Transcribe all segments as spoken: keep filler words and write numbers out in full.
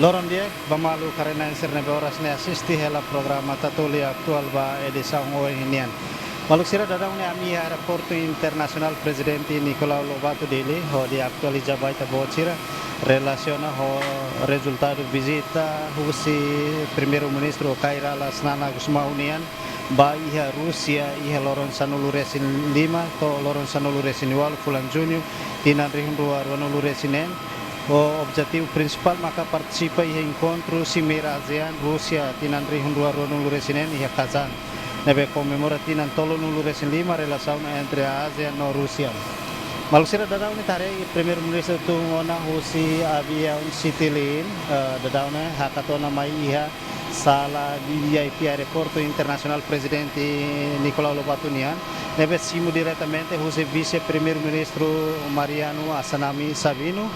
Loron di'ak ba maluk haree-na'in sira ne'ebé oras ne'e asiste hela programa Tatoli Atuál ba edisaun ohin nian. Maluk sira, daudaun ne'e ami iha Aeroportu Internasionál Prezidente Nicolau Lobato Dili, hodi atualiza ba ita-boot sira relasiona ho rezultadu vizita husi Primeiru-Ministru Kay Rala Xanana Gusmão nian ba iha Rúsia iha loron sanulu-resin-lima to'o loron sanulu-resin-ualu fulan Juñu tinan rihun rua ruanulu-resin-neen. Ho objetivu prinsipál maka partisipa iha enkontru Simeira ASEAN Rúsia tinan rihun rua ruanulu-resin-neen iha Kazan, ne'ebé komemora tinan tolunulu-resin-lima relasaun entre ASEAN no Rúsia. Maluk sira, daudaun ne'e ita haree Primeiru-Ministru tun ona husi aviaun Citylink, eh, daudaun ne'e hakat ona mai iha sala V V I P Aeroportu Internasionál Prezidente Nicolau Lobato nian, ne'ebé simu diretamente husi Vise-Primeiru-Ministru Mariano Assanami Sabino,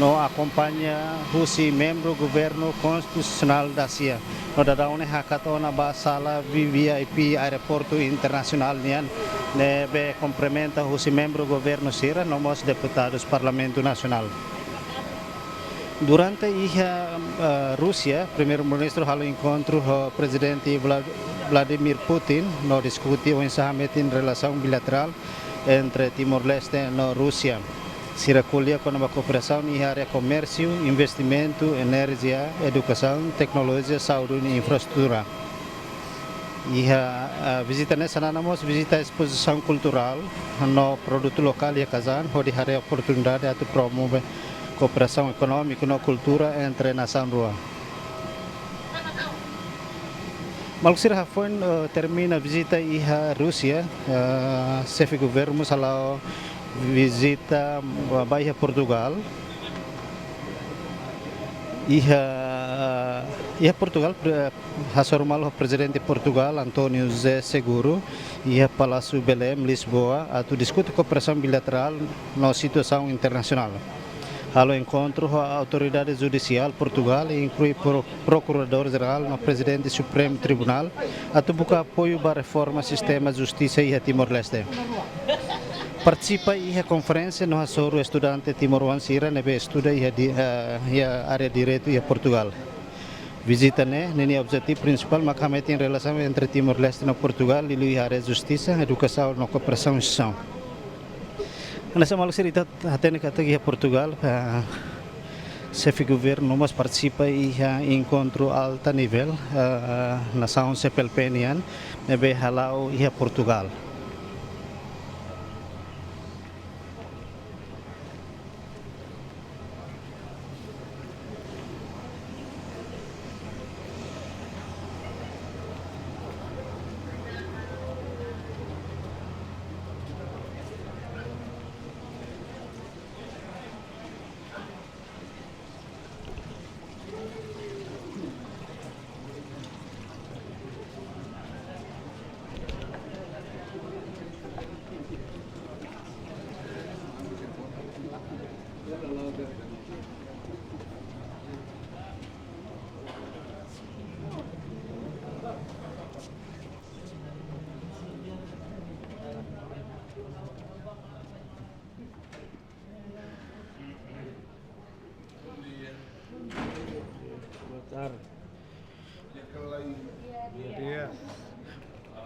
no akompaña husi membru Governu Konstitusionál dasia. No daudaun ne'e hakat ona ba sala V V I P Aeroportu Internasionál nian, ne'ebé kumprimenta husi membru governu sira no mós deputadus Parlamentu Nasionál. Durante iha, eh, Rúsia, Primeiru-Ministru halo enkontru ho Prezidente Vla-, Vladimir Putin no diskute oinsá hametin relasaun bilaterál entre Timor-Leste no Rúsia. Sira ko'alia kona-ba kooperasaun iha área komérsiu, investimentu, enerjia, edukasaun, teknolojia, saúde no infraestrutura. Iha, ah, vizita ne'e Xanana mós vizita espozisaun kulturál no produtu lokál iha Kazan, hodi haree oportunidade atu promove kooperasaun ekonómiku no kultura entre nasaun rua. Maluk sira, hafoin, eh, termina vizita iha Rúsia, eh, xefe governu mós hala'o vizita ba iha Portugál. Iha, iha Portugál, pre-, hasoru malu ho Prezidente Portugál, António José Seguro, iha Palásiu Belém, Lisboa, atu diskute kooperasaun bilaterál no situasaun internasionál. Halo enkontru ho autoridade judisiál Portugál, inklui pro-, Prokuradór Jerál no Prezidente Supremu Tribunál, atu buka apoiu ba reforma sistema justisa iha Timor-Leste. Partisipa iha konferénsia no hasoru estudante timoroan sira ne'ebé estuda iha di-, eh, iha área direitu iha Portugál. Vizita ne'e, ninia objetivu prinsipál maka hametin relasaun entre Timor-Leste no Portugál, liuliu iha área justisa, edukasaun no kooperasaun instituisaun. Hanesan maluk sira, ita hatene katak iha Portugál, eh, xefe governu mós partisipa iha enkontru alta nivel, eh, nasaun C P L P nian, ne'ebé hala'o iha Portugál. Boa tarde.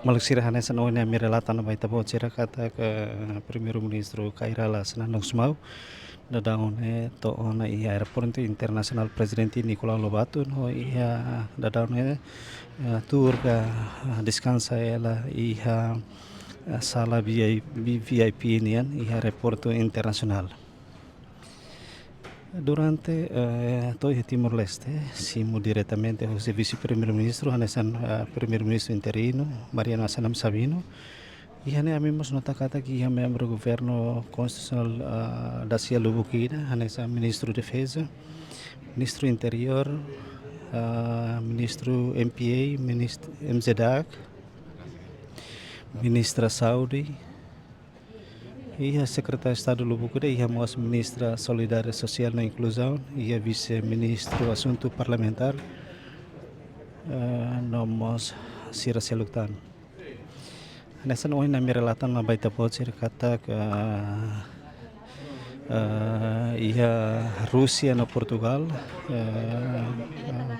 Maluk sira, hanesan ohin ami relata ona ba ita-boot sira katak Primeiru-Ministru Kay Rala Xanana Gusmão daudaun ne'e to'o ona iha Aeroportu Internasionál Prezidente Nicolau Lobato no iha daudaun ne'e, eh, tuur ka, eh, deskansa hela iha, eh, sala V I P, V V I P nian iha Aeroportu Internasionál. Durante, eh, to'o iha Timor-Leste, simu diretamente husi Vise-Primeiru-Ministru, hanesan, eh, Primeiru-Ministru interinu, Mariano Assanami Sabino. Iha ne'e ami mós nota katak iha membru Governu Konstitusionál, eh, dasia lubuk ida, hanesan Ministru Defeza, Ministru Interiór, eh, Ministru M P A, Minist-, M Z A G, Ministra Saúde, iha Sekretáriu Estadu lubuk ida, iha mós Ministra Solidariedade Sosiál no Inkluzaun, iha Vise-Ministru Asuntu Parlamentár, eh, no mós sira seluk tan. Hanesan ohin ami relata ona ba ita-boot sira katak, eh, eh, iha Rúsia no Portugal, eh, eh,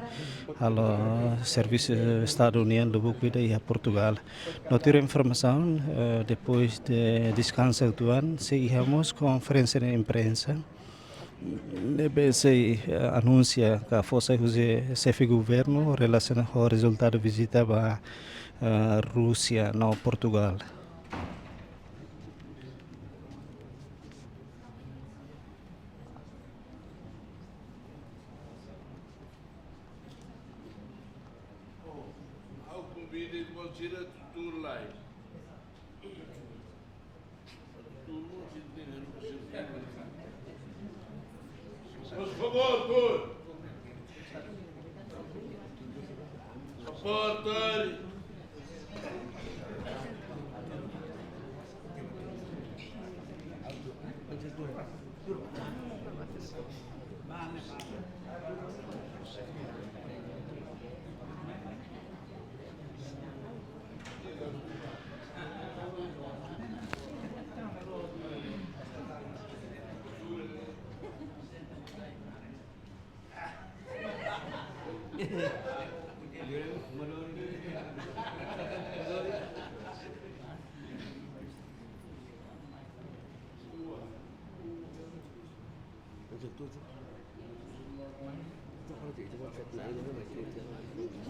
halo servisu Estadu nian lubuk ida iha Portugal. No tuir informasaun, eh, depois de deskansa uitoan, sei iha mós konferénsia de imprensa ne'ebé sei, eh, anunsia ka fó sai husi xefe governu relasiona ho rezultadu vizita ba, eh, Rúsia no Portugal. Por favor, tuur. Por favor, tuur.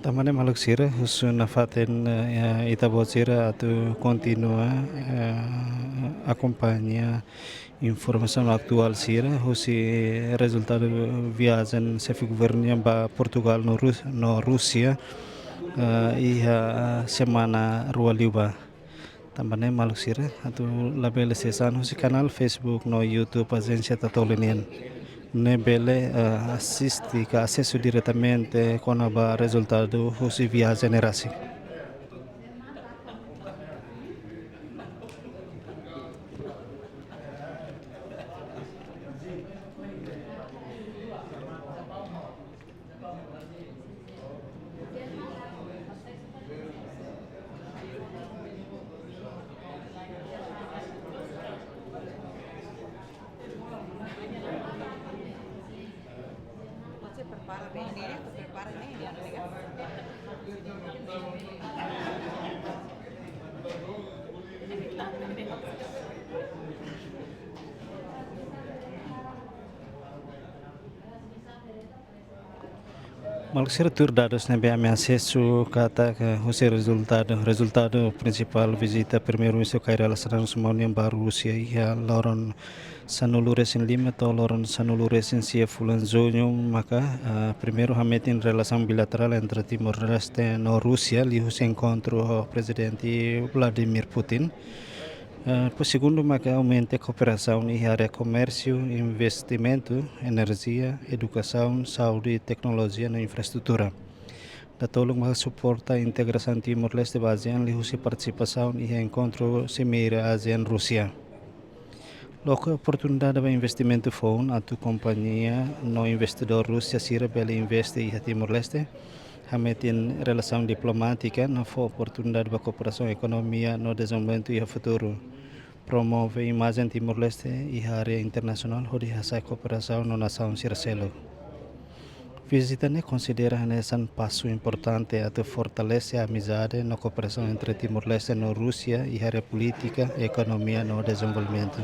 Tanba ne'e maluk sira, husu nafatin, eh, ita-boot sira atu kontinua, eh, akompaña informasaun atuál sira husi rezultadu viajen xefe governu nian ba Portugal no Rus-, no Rúsia, eh, iha semana rua liubá. Tanba ne'e maluk sira, atu labele sees an husi kanál Facebook no YouTube Ajénsia Tatoli nian. Ne'e bele, eh, asiste ka asesu diretamente kona-ba rezultadu husi viajen ne'e rasik. Maluk sira, tuir dadus ne'ebé ami asesu katak husi rezultadu, rezultadu prinsipál vizita Primeiru-Ministru Kay Rala Xanana Gusmão nian ba Rúsia iha loron sanulu-resin-lima to'o loron sanulu-resin-sia fulan Juñu maka, ah, primeiru hametin relasaun bilaterál entre Timor-Leste no Rúsia liuhusi enkontru ho Prezidente Vladimir Putin. Eh, depois segundu maka aumenta kooperasaun iha área komérsiu, investimentu, enerjia, edukasaun, saúde, teknolojia no infraestrutura. Datoluk maka suporta integrasaun Timor-Leste ba ASEAN liuhusi partisipasaun iha enkontru simeira ASEAN-Rúsia. Loke oportunidade ba investimentu foun atu kompañia no investidór Rúsia sira bele investe iha Timor-Leste, hametin relasaun diplomátika no fó oportunidade ba kooperasaun ekonomia no dezenvolvimentu iha futuru. Promove imajen Timor-Leste iha área internasionál hodi hasa'e kooperasaun no nasaun sira seluk. Vizita ne'e konsidera hanesan pasu importante atu fortalese amizade no kooperasaun entre Timor-Leste no Rúsia iha área polítika, ekonomia no dezenvolvimentu.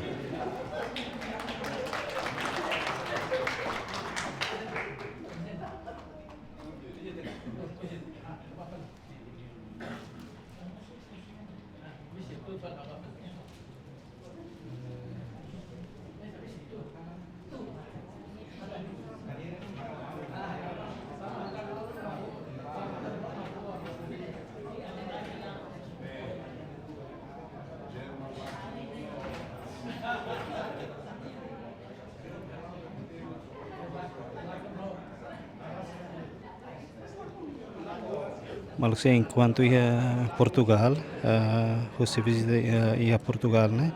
Maluk sira, enkuantu iha Portugal, eh, husi vizita, eh, iha Portugal ne'e,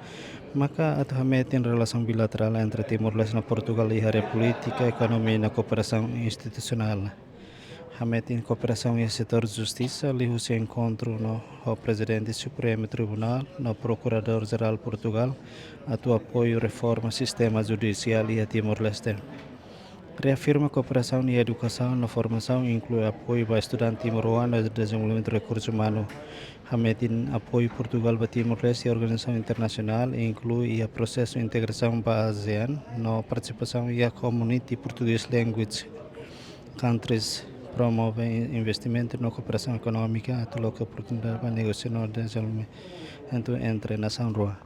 maka atu hametin relasaun bilaterál entre Timor-Leste no Portugal iha área polítika, ekonomia no kooperasaun institusionál. Hametin kooperasaun iha setór justisa, liuhusi enkontru ho Prezidente Supremu Tribunál no Prokuradór Jerál Portugál, atu apoiu reforma sistema judisiál iha Timor-Leste. Reafirma kooperasaun iha edukasaun no formasaun, inklui apoiu ba estudante timoroan no dezenvolvimentu rekursu umanu. Hametin apoiu Portugál ba Timor-Leste iha organizasaun internasionál, inklui iha prosesu integrasaun ba ASEAN, no partisipasaun iha Community Portuguese Language Countries, promove in-, investimentu no kooperasaun ekonómika, atu loke oportunidade ba negósiu no dezenvolvimentu entre nasaun rua.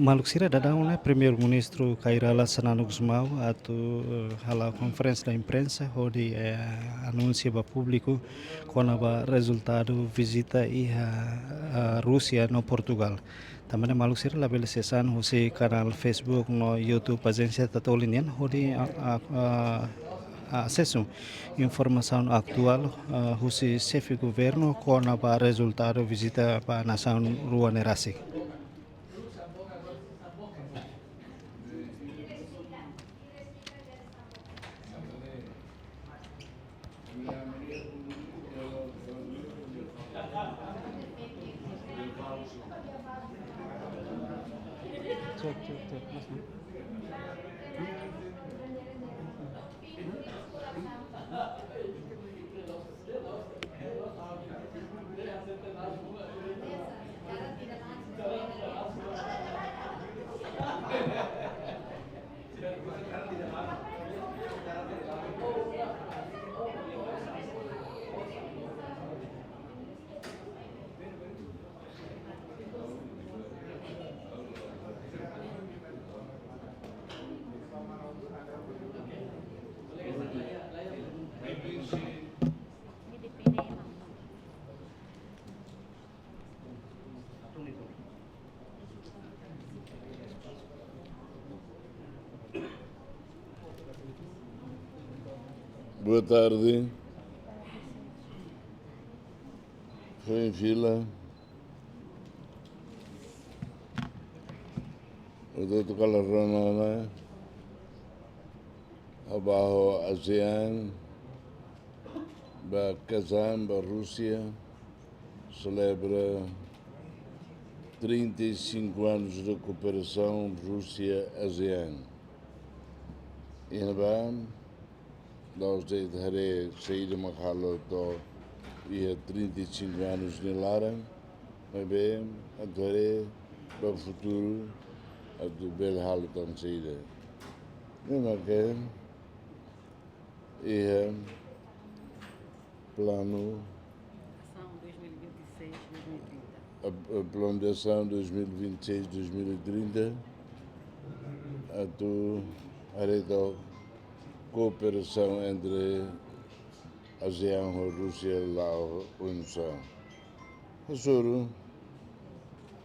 Maluk sira, daudaun ne'e Primeiru-Ministru Kay Rala Xanana Gusmão atu, eh, hala'o konferénsia imprensa hodi, eh, anunsia ba públiku kona-ba rezultadu vizita iha, eh, Rúsia no Portugál. Tanba ne'e maluk sira labele sesán husi kanál Facebook no YouTube Ajénsia Tatoli nian hodi, a, a, a, asesu informasaun atuál, ah, husi xefe governu kona-ba rezultadu vizita ba nasaun rua ne'e rasik. Boa tarde. Foin fila. O doutór Carlos Ronald, abaixo ASEAN, ba Kazan, ba Rúsia, selebra trinta e cinco anos de cooperação Rússia-ASEAN. Iha ne'ebá, la'ós de'it haree saida mak halo to'o iha trinta e cinco anos nia laran, maibé atu haree ba futuru atu bele halo tan saida. Ne'e mak iha planu. Ação dois mil e vinte e seis, dois mil e trinta. a, a planu de asaun dois mil e vinte e seis, dois mil e trinta, atu haree took kooperasaun entre ASEAN ho Rúsia la'o oinsá. Hasoru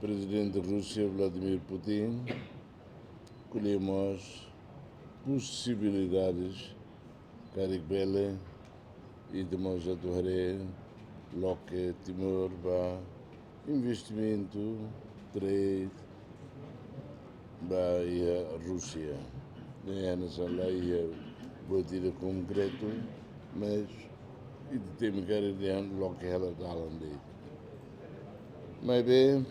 Prezidente Rúsia Vladimir Putin ko'alia mós posibilidades karik bele, ita mós atu haree loke Timor ba investimentu, trade, ba iha Rúsia. Ne'e hanesan la iha buat ida konkretu, mas ita temi karik dehan loke hela dalan de'it. Maibé,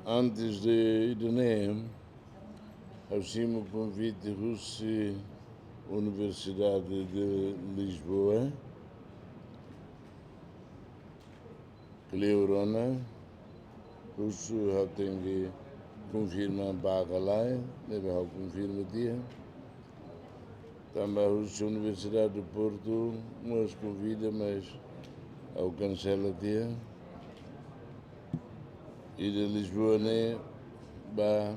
antes de ida-ne'e, ha'u simu konvite husi Universidade de Lisboa, kleur ona, husu ha'u tenke konfirma bá ka lae, ne'ebé ha'u konfirma tiha. Tanba husi Universidade do Porto mós konvida, mas ha'u kansela tiha. Ida Lisboa ne'e ba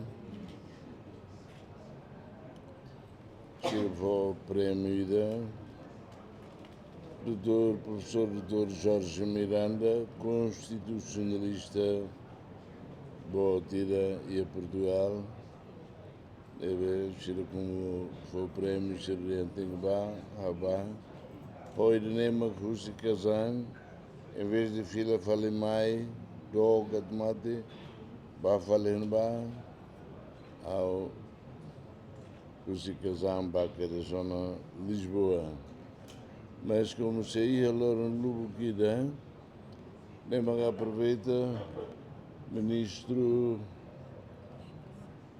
sira fó prémiu ida, doutór, profesór doutór Jorge Miranda, konstitusionalista boot ida iha Portugal. Ne'ebé sira komu fó prémiu, sira dehan tenke bá, ha'u bá. Ho ida-ne'e mak husi Kazan, envezde fila fali mai, dook atu mate, bá fali iha ne'ebá, ha'u husi Kazan bá kedas ona Lisboa. Mas komu sei iha loron lubuk ida, ne'e mak aproveita Ministru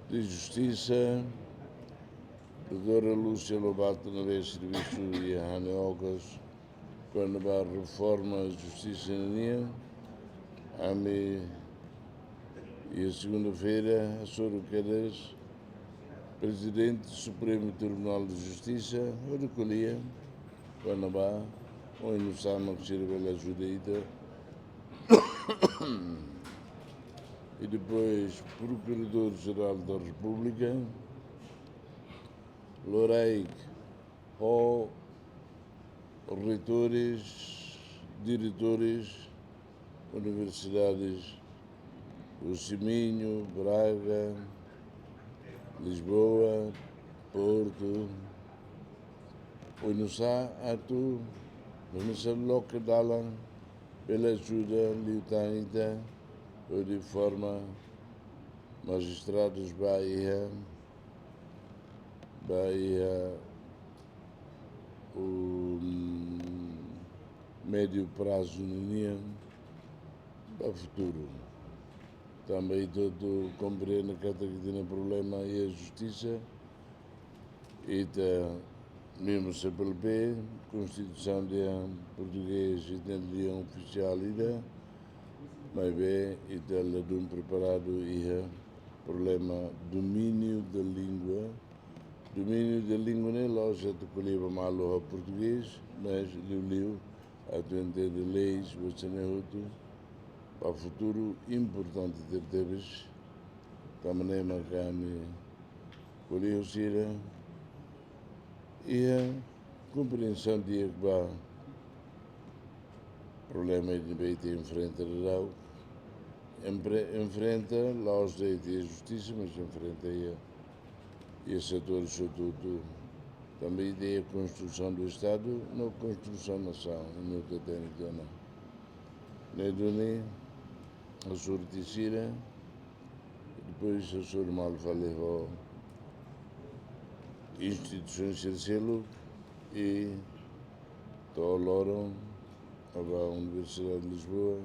de Justisa, doutora Lúcia Lobato, ne'ebé servisu iha ha'u-nia okas kona-ba reforma justisa nian, ami iha segunda-feira hasoru kedas Prezidente Supremu Tribunál de Justisa, hodi ko'alia kona-ba oinsá mak sira bele ajuda ita. I depois Prokuradór Jerál da Repúblika, loraik ho reitores, diretores universidades husi Minho, Braga, Lisboa, Porto, oinsá atu, oinsá loke dalan bele ajuda liután ita hodi forma majistradus ba iha, ba iha um, médiu prazu ninian ba futuru. Tanba ita hotu komprende katak ita iha problema iha justisa, ita mezmu C P L P, Konstituisaun dehan portugés ita iha lian ofisiál ida, maibé ita ladún preparadu iha problema domíniu da língua. Domíniu da língua ne'e la'ós atu ko'alia ba malu ho portugés, mas liuliu atu entende leis, buat sira-ne'e hotu, ba futuru importante tebetebes. Tanba ne'e maka ami ko'alia ho sira, iha komprensaun di'ak ba problema ida-ne'ebé ita enfrenta daudaun. Empre-, enfrenta, la'ós de'it iha justisa, mas enfrenta iha, iha setór hotu-hotu. Tanba ita iha konstrusaun do Estadu, no konstrusaun nasaun, no ita hatene tiha ona. Ne'e duni, hasoru tiha sira, depois hasoru malu fali ho instituisaun sira seluk, i to'o loron, ba Universidade de Lisboa,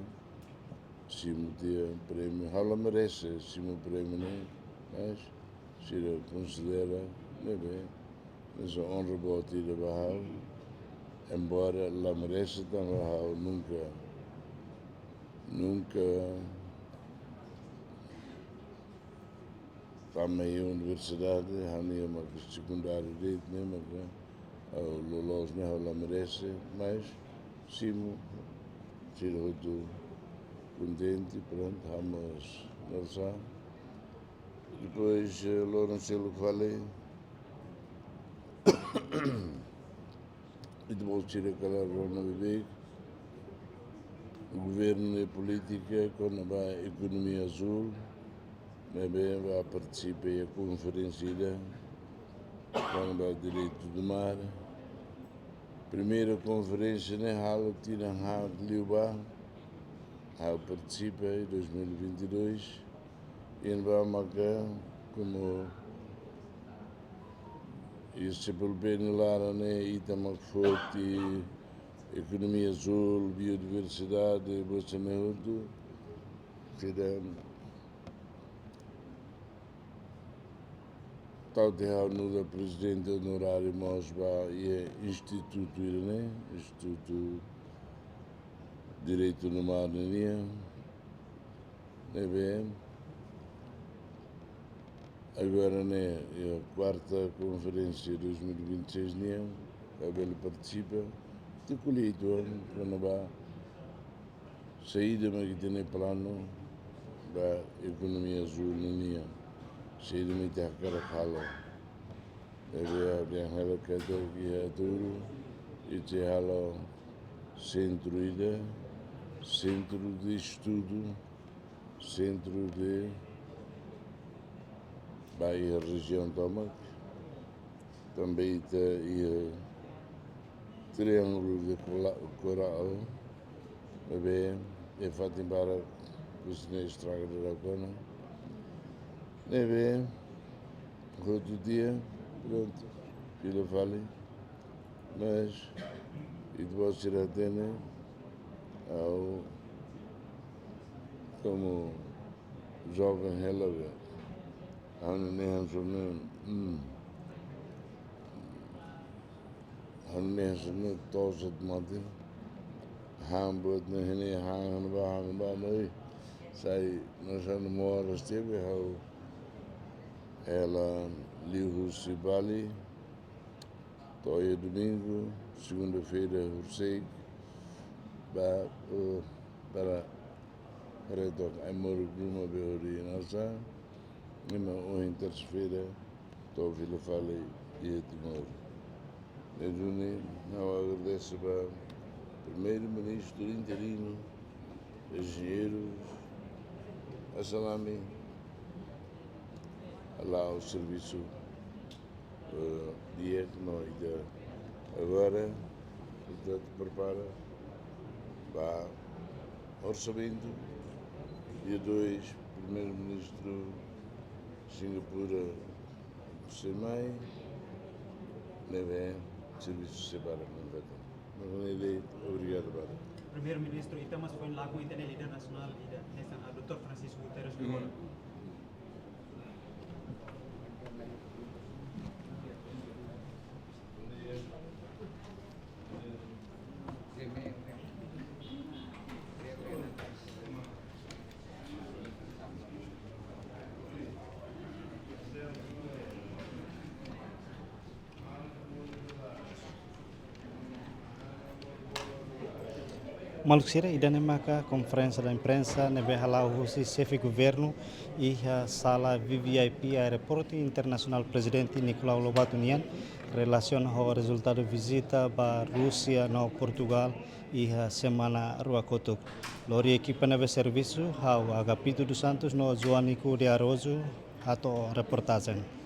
simu tiha prémiu, ha'u la merese simu prémiu ne'e, mas sira konsidera, ne'ebé, hanesan onra boot ida ba ha'u, embora la merese tanba ha'u nunka, nunka tama iha universidade, ha'u-nia mak sekundáriu de'it, ne'e maka, ha'u loloos ne'e ha'u la merese, mas simu, sira hotu Prezidente, prontu, ha'u mós nasa. Depois, eh, loron seluk fali, ita-boot sira kala rona beibeik, governu nia polítika kona-ba ekonomia azúl, ne'ebé bá partisipa iha konferénsia ida kona-ba direitu do mar. Primeira konferénsia ne'e halo tinan haat liubá, ha'u partisipa em dois mil e vinte e dois, iha ne'ebá maka komu iha CPLP nia laran ne'e ita mak foti ekonomia azúl, biodiversidade, buat sira-ne'e hotu. Sira tau tiha ha'u nu'udar prezidente onoráriu mós ba iha institutu ida-ne'e, Institutu Direitu do Mar nian, ne'ebé agora ne'e, iha kuarta konferénsia dois mil e vinte e seis nian, ha'u bele partisipa, atu ko'alia uitoan kona-ba saida mak ita-nia planu ba ekonomia azúl nian, saida mak ita hakarak halo. Ne'ebé ha'u dehan hela katak iha Ataúro ita halo sentru ida, sentru de estudu, sentru de ba iha rejiaun tomak, tanba ita iha Triângulo de Cola-, Coral, ne'ebé iha fatin barak husi ne'e estraga daudauk ona. Ne'ebé hotu tiha, prontu, fila fali. Mas ita-boot sira hatene, ha'u komu joven hela be, ha'u-nia nehan sira-ne'e, hmm, ha'u-nia nehan sira-ne'e tosa de'it mate. Han buat ne'e, ne'e han, han ba, han ba, no, sai, no, sai no moras tebe, ha'u hela liuhusi Bali to'o iha domingu, segunda-feira horisehik bá, eh, para Retok Ai Moruk Ruma be hodi nasa, ne'e mak ohin tersa-feira to'o fila fali iha Timor. Ne'e duni ha'u agradese ba Primeiru-Ministru interinu, Enjeñeiru Assalami, hala'o servisu, eh, di'ak no ita agora ita prepara ba orsamentu. Dia dois, Primeiru-Ministru Singapura sei mai, ne'ebé servisu sei para kompletu. Mas ne'e de'it, obrigadu barak. Primeiru-Ministru, ita mós foin lakon ita-nia líder nasionál ida, hanesan Doutór Francisco Guterres, hmm, agora. Maluk sira, ida-ne'e maka konferénsia imprensa ne'ebé hala'o husi xefe governu iha sala V V I P Aeroportu Internasionál Prezidente Nicolau Lobato nian, relasiona ho rezultadu vizita ba Rúsia no Portugál iha semana rua kotuk. Lori ekipa ne'ebé servisu, ha'u Agapito dos Santos no Joanico de Araújo hato'o reportajen.